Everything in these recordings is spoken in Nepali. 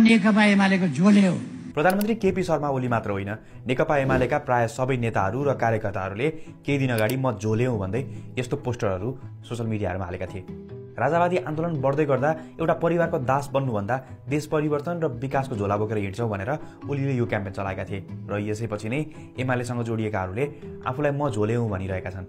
नेकपा एमालेको झोले हो। प्रधानमन्त्री केपी शर्मा ओली मात्र होइन, नेकपा एमालेका प्राय सबै नेताहरू र कार्यकर्ताहरूले केही दिन अगाडि म झोले हुँ भन्दै यस्तो पोस्टरहरू सोसल मिडियाहरूमा हालेका थिए। राजावादी आन्दोलन बढ्दै गर्दा एउटा परिवारको दास बन्नुभन्दा देश परिवर्तन र विकासको झोला बोकेर हिँड्छौँ भनेर ओलीले यो क्याम्पेन चलाएका थिए र यसैपछि नै एमालेसँग जोडिएकाहरूले आफूलाई म झोले हुँ भनिरहेका छन्।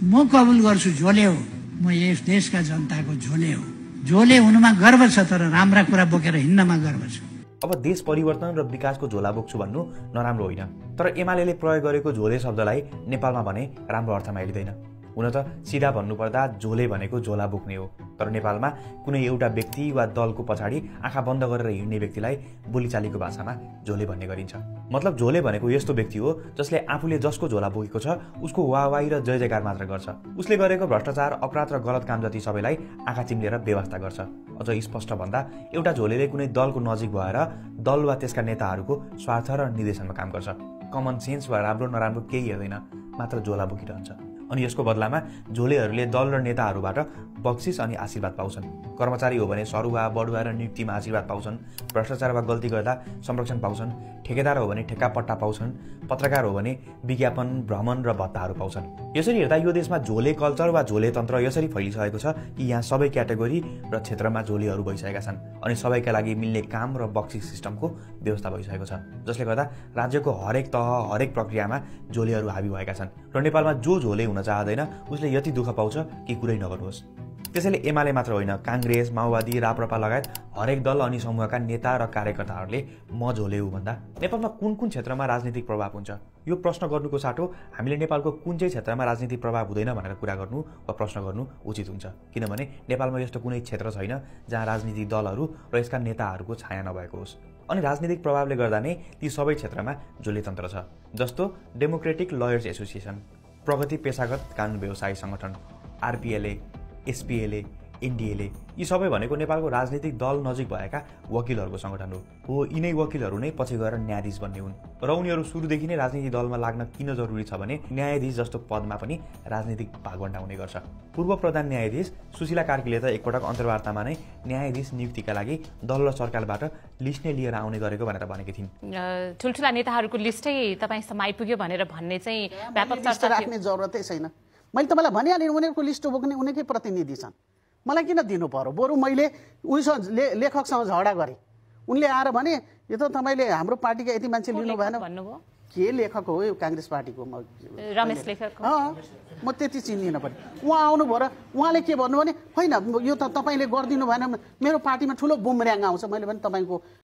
म कबुल गर्छु झोले हो, म यस देशका जनताको झोले हो। झोले हुनुमा गर्व छ, तर राम्रा कुरा बोकेर हिँड्नमा गर्व छ। अब देश परिवर्तन र विकासको झोला बोक्छु भन्नु नराम्रो होइन, तर एमालेले प्रयोग गरेको झोले शब्दलाई नेपालमा भने राम्रो अर्थमा लिँदैन। हुन त सिधा भन्नुपर्दा झोले भनेको झोला बोक्ने हो, तर नेपालमा कुनै एउटा व्यक्ति वा दलको पछाडि आँखा बन्द गरेर हिँड्ने व्यक्तिलाई बोलीचालीको भाषामा झोले भन्ने गरिन्छ। मतलब झोले भनेको यस्तो व्यक्ति हो जसले आफूले जसको झोला बोकेको छ उसको वाहवाही र जय जयकार मात्र गर्छ। उसले गरेको भ्रष्टाचार, अपराध र गलत काम जति सबैलाई आँखा चिम्लेर बेवास्ता गर्छ। अझ स्पष्ट भन्दा एउटा झोलेले कुनै दलको नजिक भएर दल वा त्यसका नेताहरूको स्वार्थ र निर्देशनमा काम गर्छ। कमन सेन्स वा राम्रो नराम्रो केही हेर्दैन, मात्र झोला बोकिरहन्छ। अनि यसको बदलामा झोलेहरूले दल र नेताहरूबाट बक्सिस अनि आशीर्वाद पाउँछन्। कर्मचारी हो भने सरुवा, बढुवा र नियुक्तिमा आशीर्वाद पाउँछन्। भ्रष्टाचार वा गल्ती गर्दा संरक्षण पाउँछन्। ठेकेदार हो भने ठेक्का पट्टा पाउँछन्। पत्रकार हो भने विज्ञापन, भ्रमण र भत्ताहरू पाउँछन्। यसरी हेर्दा यो देशमा झोले कल्चर वा झोले तन्त्र यसरी फैलिसकेको छ कि यहाँ सबै क्याटेगोरी र क्षेत्रमा झोलेहरू भइसकेका छन् अनि सबैका लागि मिल्ने काम र बक्सिस सिस्टमको व्यवस्था भइसकेको छ, जसले गर्दा राज्यको हरेक तह, हरेक प्रक्रियामा झोलेहरू हाबी भएका छन् र नेपालमा जो झोले हुन चाहदैन उसले यति दुःख पाउँछ कि कुरै नगर्नुहोस्। त्यसैले एमाले मात्र होइन, काङ्ग्रेस, माओवादी, राप्रपा लगायत हरेक दल अनि समूहका नेता र कार्यकर्ताहरूले म झोले हुँ भन्दा नेपालमा कुन कुन क्षेत्रमा राजनीतिक प्रभाव हुन्छ यो प्रश्न गर्नुको साटो हामीले नेपालको कुन चाहिँ क्षेत्रमा राजनीतिक प्रभाव हुँदैन भनेर कुरा गर्नु वा प्रश्न गर्नु उचित हुन्छ। किनभने नेपालमा यस्तो कुनै क्षेत्र छैन जहाँ राजनीतिक दलहरू र यसका नेताहरूको छाया नभएको होस्। अनि राजनीतिक प्रभावले गर्दा नै ती सबै क्षेत्रमा झोले तन्त्र छ, जस्तो डेमोक्रेटिक लयर्स एसोसिएसन, प्रगति पेशागत कानुन व्यवसायी सङ्गठन, आरपीएलए, एसपीएलए, एनडीएलए, यी सबै भनेको नेपालको राजनीतिक दल नजिक भएका वकिलहरूको सङ्गठन हो। यिनै वकिलहरू नै पछि गएर न्यायाधीश बन्ने हुन् र उनीहरू सुरुदेखि नै राजनीतिक दलमा लाग्न किन जरुरी छ भने न्यायाधीश जस्तो पदमा पनि राजनीतिक भागवण्डा हुने गर्छ। पूर्व प्रधान न्यायाधीश सुशीला कार्कीले त एकपटक अन्तर्वार्तामा नै न्यायाधीश नियुक्तिका लागि दल र सरकारबाट लिस्ट नै लिएर आउने गरेको भनेर भनेकी थिइन्। ठुल्ठुला नेताहरूको लिस्टै तपाईँसम्म आइपुग्यो भनेर भन्ने चाहिँ व्यापक चर्चा राख्ने जरुरतै छैन। मैले तपाईँलाई भनिहालेँ, उनीहरूको लिस्ट बोक्ने उनीकै प्रतिनिधि छन्, मलाई किन दिनु पर्यो? बरु मैले उसँग लेखकसँग झगडा गरेँ, उनले आएर भने यो त तपाईँले हाम्रो पार्टीका यति मान्छे लिनु भएन। के लेखक हो यो? काङ्ग्रेस पार्टीको रमेश लेखक। म त्यति चिन्दिनँ पनि। उहाँ आउनुभयो र उहाँले के भन्नु भने होइन यो त तपाईँले गरिदिनु भएन, मेरो पार्टीमा ठुलो बुमर्याङ आउँछ। मैले भने तपाईँको